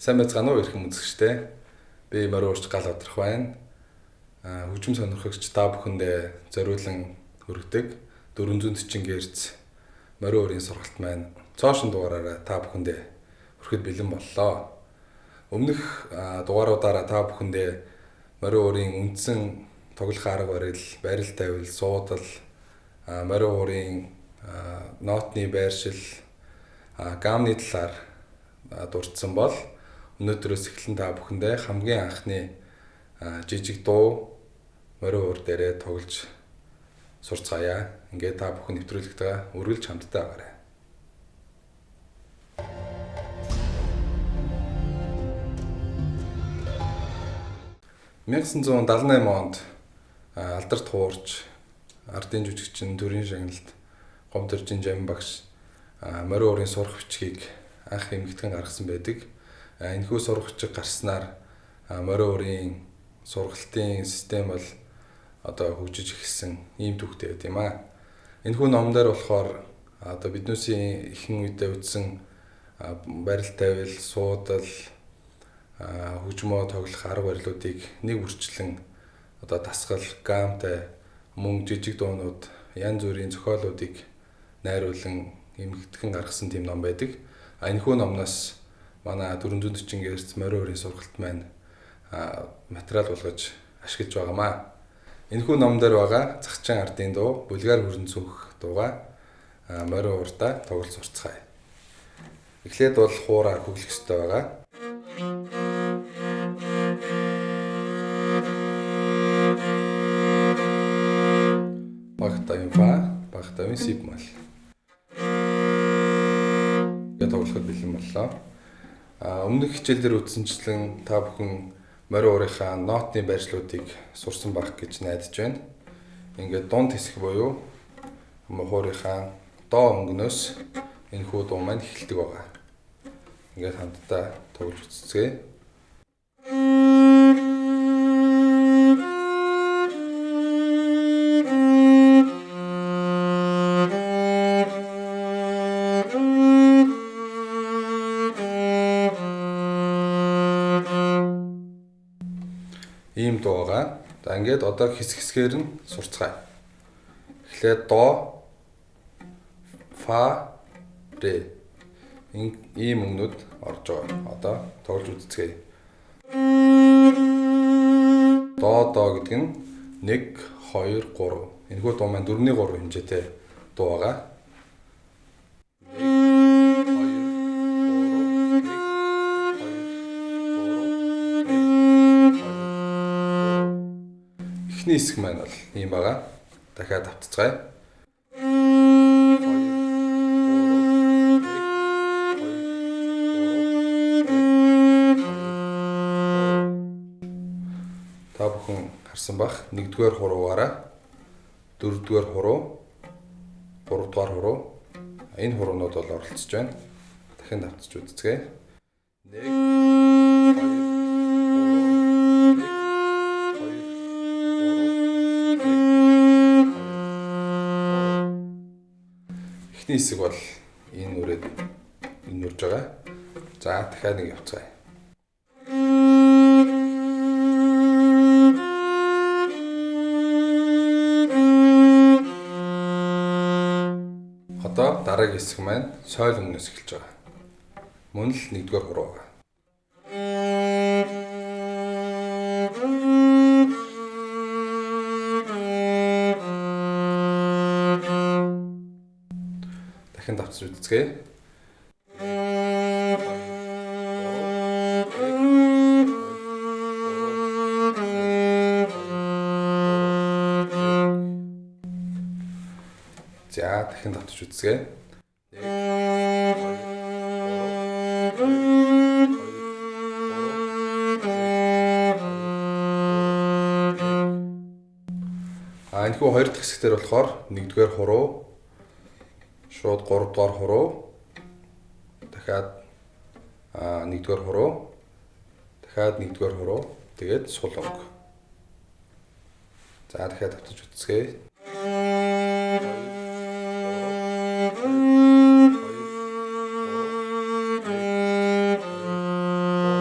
Сайн байцгаана уу эрхэм үзэгчдээ. Би морин уурч гал одрох байна. Хөгжим сонирхогч та бүхэндээ зориулан хүргэдэг 440 Гц морин уурын сургалт маань цоошин дугаараараа та бүхэндээ хүрэхэд бэлэн боллоо. Өмнөх дугааруудаараа та бүхэндээ морин уурын үндсэн тоглох арга барил, барил тавил, суудал, морин уурын нотны байршил, гамны талаар дурдсан бол өнөөдрөөс эхлэн та бүхэндээ хамгийн анхны жижиг дуу морин уур дээрээ тоглож сурцгаая. Ингээд та бүхэн нэвтрүүлэгтээ үргэлж хамтдаа байгаарай. 1978 онд алдарт хуурч, ардын жүжигчин, төрийн шагналт, гомдоржин жамин багш морин уурын сурах бичгийг анх эмгэгдэн гаргасан байдаг. Энэхүү сурах бичиг гарснаар морин уурын сургалтын систем бол одоо хөгжиж эхэлсэн ийм түүхтэй байт юм аа. Энэхүү ном дээр болохоор одоо биднүүсийн ихэнх үедээ үзсэн барил тавил, суудал, хөгжмөө тоглох арга барилуудыг нэг үрчлэн одоо дасгал, гамтай мөн жижиг дуунууд, янз бүрийн зохиолуудыг найруулан эмгэгдэн гаргасан тийм ном байдаг. Энэхүү номноос манай 440 Гц морин уурын сургалт маань материал болгож ашиглаж байгаамаа. Энэхүү ном дээр байгаа Захчан ардын дуу, Булгар хүрэн цүнх дуугаа морин уурдаа тоглож сурцгаая. Эхлээд бол хуураа хөглөх ёстой байгаа. Багтавын фа, багтавын си бемоль. Ингээд тоглоход бэлэн боллоо. Өмнөх хичээл дээр үзсэнчлэн та бүхэн морин уурынхаа нотны байршлуудыг сурсан байх гэж найдаж байна. Ингээд дунд хэсэг буюу хуурынхаа доо өнгөнөөс энэхүү дуу маань эхэлдэг байгаа. Ингээд хамтдаа тоглож үзцгээе. Ийм дуу байгаа. За ингээд одоо хэсэг хэсгээр нь сурцгаая. Эхлээд до, фа, ре. Ийм өнгөнүүд орж байгаа. Одоо тоглож үзцгээе. До до гэдэг нь 1 2 3. Энэхүү дуу маань 4-ний 3 хэмжээтэй дуу байгаа. 1 2 3 1 2 3 1 2 3. Эхний хэсэг маань бол ийм байгаа. Дахиад автцгаая. 2 3 1 2 3 1 2 3. Та бүхэн харсан бах 1-р хуруугаараа 4-р хуруу, 3-р хуруу энэ хуруунууд бол оролцож байна. Дахин давтаж үзцгээе. 1 2 3 1 2 3 1 2 3. Эхний хэсэг бол энэ үрээд энэ үрж байгаа. За дахиад нэг явцгаая. Одоо дараагийн хэсэг маань сойл өнгөнөөс эхэлж байгаа. Мөн л 1-р хуруу байгаа. Дахин давтаж үзцгээе. 1 2 3 1 2 3 1 2 3. За дахин давтаж үзцгээе. 1 2 3 1 2 3 1 2 3. Энэхүү хоёр дахь хэсэг дээр болохоор 1-р хуруу, шууд 3-р хуруу, дахиад 1-р хуруу, дахиад 1-р хуруу, тэгээд сул өнгө. За дахиад давтаж үзцгээе. 2 3 1 2 3 1 2 3.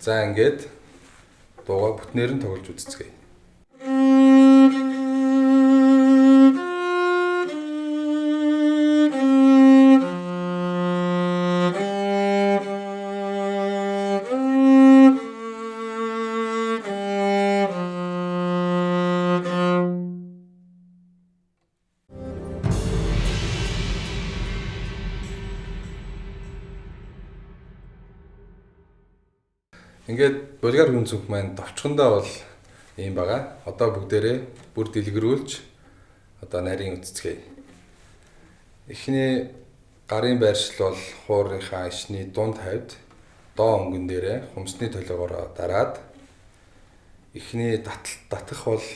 За ингээд дуугаа бүтнээр нь тоглож үзцгээе. Ингээд Булгар хүн зүг маань товчхондоо бол ийм байгаа. Одоо бүгдээрээ бүр дэлгэрүүлж одоо нарийн үтцгээе. Эхний гарын байршил бол хуурынхаа ишний дунд хавьд доо өнгөн дээрээ хумсны толгоороо дараад эхний татах бол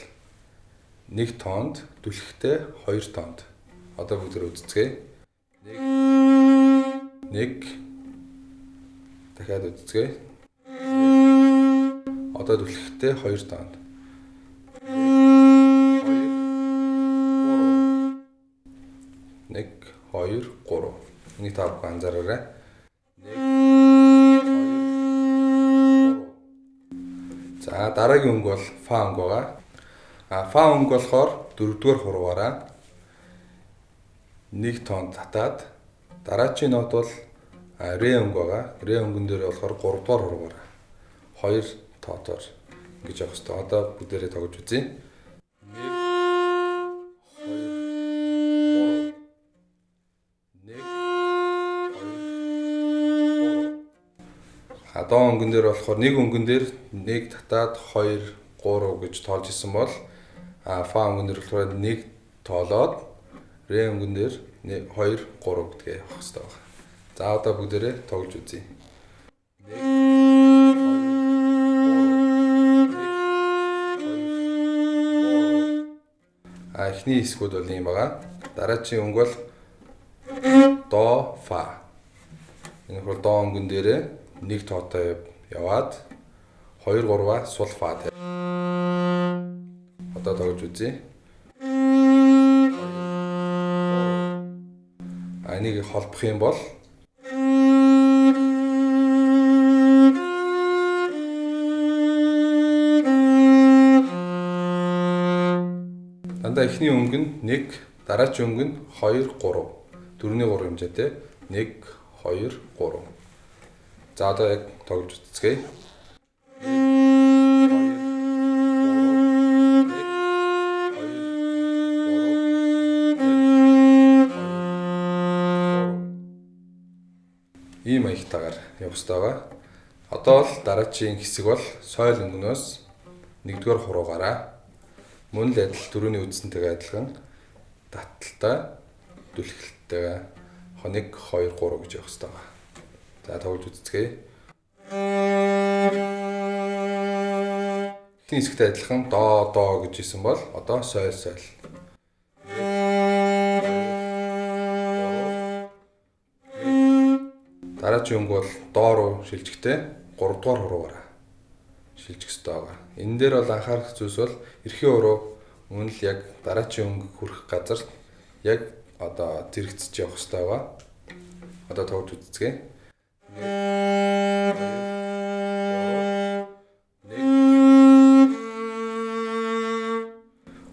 1 тоонд, түлхтэй 2 тоонд. Одоо бүгдээрээ үтцгээе. 1 1 дахиад үтцгээе. Одоо түлхтэй 2 тоонд. 1 2 3. Энийг та бүхэн анзаараарай. 1 2 3. За дараагийн өнгө бол фа өнгө байгаа. А фа өнгө болохоор 4-р хуруугаараа 1 тоонд татаад дараачийн нот бол ре өнгө байгаа. Ре өнгөн дээр болохоор 3-р хуруугаараа 2 тоотоор ингэж явах хэрэгтэй. Одоо бүгдээрээ тоглож үзье. 1 2 3 1 2 3. А доо өнгөн дээр болохоор нэг өнгөн дээр 1 татаад 2 3 гэж тоолж исэн бол а фа өнгөн дээр болохоор 1 тоолоод ре өнгөн дээр 2 3 гэдгээ явах хэрэгтэй байна. За одоо бүгдээрээ тоглож үзье. 1 2 3. Эхний хэсгүүд бол ийм байгаа. Дараачийн өнгө бол до фа. Энэ бол до өнгөн дээрээ нэг тоотой яваад 2 3-аа сул фа. Одоо тоглож үзье. Энийг холбох юм бол дандаа эхний өнгө нь 1, дараачийн өнгө нь 2 3. 4-ний 3 хэмжээтэй 1 2 3. За одоо яг тоглож үзцгээе. 1 2 3 1 2 3 1 2 3. Ийм маягтайгаар явах хэрэгтэй байгаа. Одоо л дараачийн хэсэг бол соёл өнгөнөөс 1-р хуруугаараа мөн л адил түрүүний үндсэнтэйгээ адилхан таталтай түлхэлтэйгээ 1 2 3 гэж явах хэрэгтэй байгаа. За тоглож үзцгээе. Эхний хэсэгтэй адилхан доо доо гэж исэн бол одоо соёл соёл. Дараагийн өнгө бол доо руу шилжихтэй 3 дугаар хуруугаараа шилжих хэрэгтэй байгаа. Энэ дээр бол анхаарах зүйлс бол эрхийн уруу мөн л яг дараачийн өнгө хүрэх газар яг одоо зэрэгцэж явах хэрэгтэй байгаа. Одоо тоглож үзцгээе. 1 2 3 1.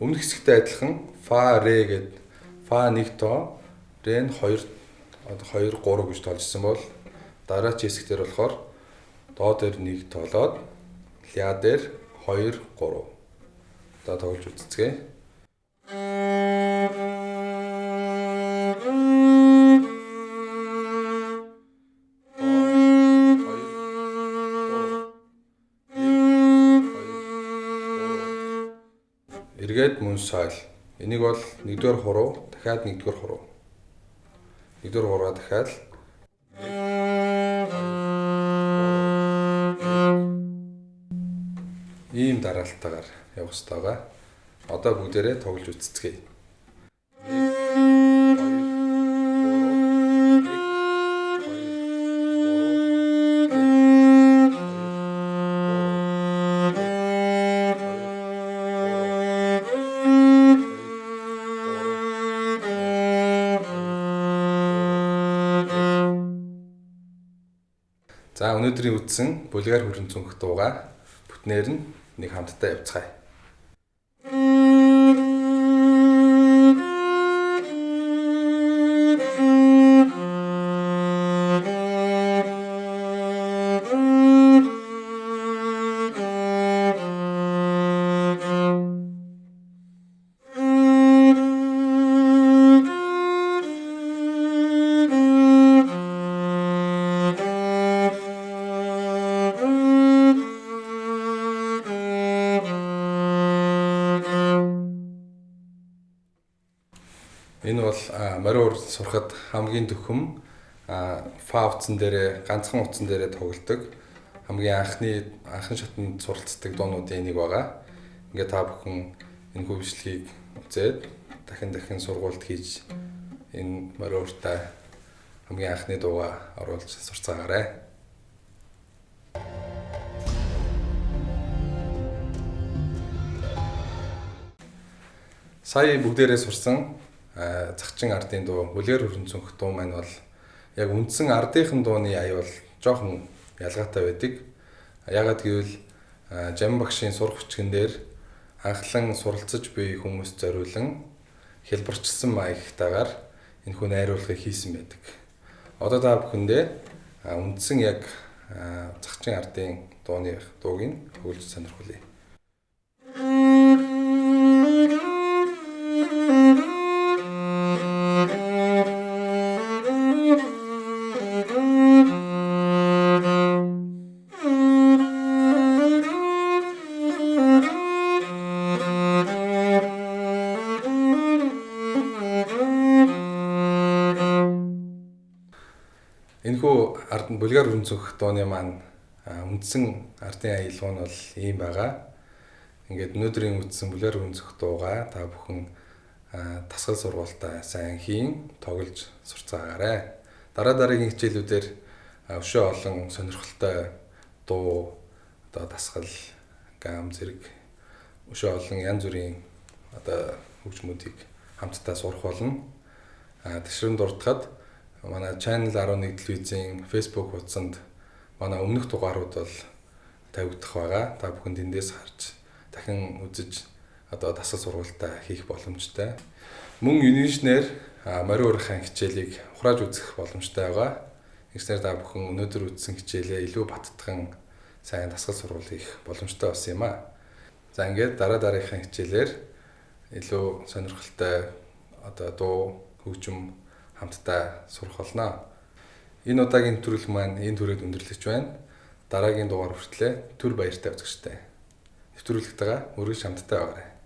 Өмнөх хэсэгтэй адилхан фа ре гэд фа 1 тоо, ре нь 2 2 3 гэж тоолжсэн бол дараагийн хэсэг дээр болохоор доо дээр 1 тоолоод ля дээр 2 3. Одоо тоглож үзцгээе. Эргээд мөн соёл. Энийг бол 1-р хуруу, дахиад 1-р хуруу. 1-р хуруугаа дахиад ийм дараалтайгаар явах хэрэгтэй байгаа. Одоо бүгдээрээ тоглож үзцгээе. 1 2 3 1 2 3. За өнөөдрийн үзсэн Булгар хүрэн цүнх дуугаа бүтнээр нь нэг хамтдаа явцгаая. Энэ бол морин уур сурахад хамгийн дөхөм фа утсан дээрээ ганцхан утсан дээрээ тоглодог хамгийн анхан шатнд суралцдаг дуунуудын нэг байгаа. Ингээд та бүхэн энэ хөвшлэгийг үзээд дахин сургуульд хийж энэ морин ууртай хамгийн анхны дуугаа оруулж сурцгаагаарай. Сая бүгдээрээ сурсан захчин ардын дуу, Булгар хүрэн цүнх дуу маань бол яг үндсэн ардынхан дууны аюул жоохон ялгаатай байдаг. Яагаад гэвэл Жам багшийн сурах хүчгэн дээр анхлан суралцаж буй хүмүүст зориулан хэлбэрчилсэн маягтайгаар энэхүү найруулгыг хийсэн байдаг. Одоо та бүхэндээ үндсэн яг захчин ардын дууны дууг нь хөгжиж сонирхуулъя. Энэхүү ард нь Булгар хүрэн цүнх дууны маань үндсэн ардын аялал нь бол ийм байгаа. Ингээд өнөөдрийн үндсэн Булгар хүрэн цүнх дуугаа та бүхэн дасгал сургуультаа сайн хийн, тоглож сурцгаагаарай. Дараа дараагийн хичээлүүдээр өшөө олон сонирхолтой дуу, одоо дасгал, гам зэрэг өшөө олон янз бүрийн одоо хөгжмүүдийг хамтдаа сурах болно. Тэшрэн дурдахад манай Channel 11 телевизийн Facebook хуудсанд манай өмнөх дугаарууд бол тавигдах байгаа. Та бүхэн тэндээс харж дахин үзэж одоо дасгал сургуультаа хийх боломжтой. Мөн Univision-ээр морин уурынхаа хичээлийг ухрааж үзэх боломжтой байгаа. Ингэснээр та бүхэн өнөөдөр үзсэн хичээлээ илүү баттган сайн дасгал сургууль хийх боломжтой болсон юм аа. За ингээд дараа дараагийнхаа хичээлээр илүү сонирхолтой одоо дуу, хөгжим хамтдаа сурах болно. Энэ удаагийн нэвтрүүлэг маань энэ түрээд өндөрлөж байна. Дараагийн дугаар хүртлээр түр баяртай үзэгчтэй. Нэвтрүүлэгтэйгээ үргэлж хамтдаа байгаарай.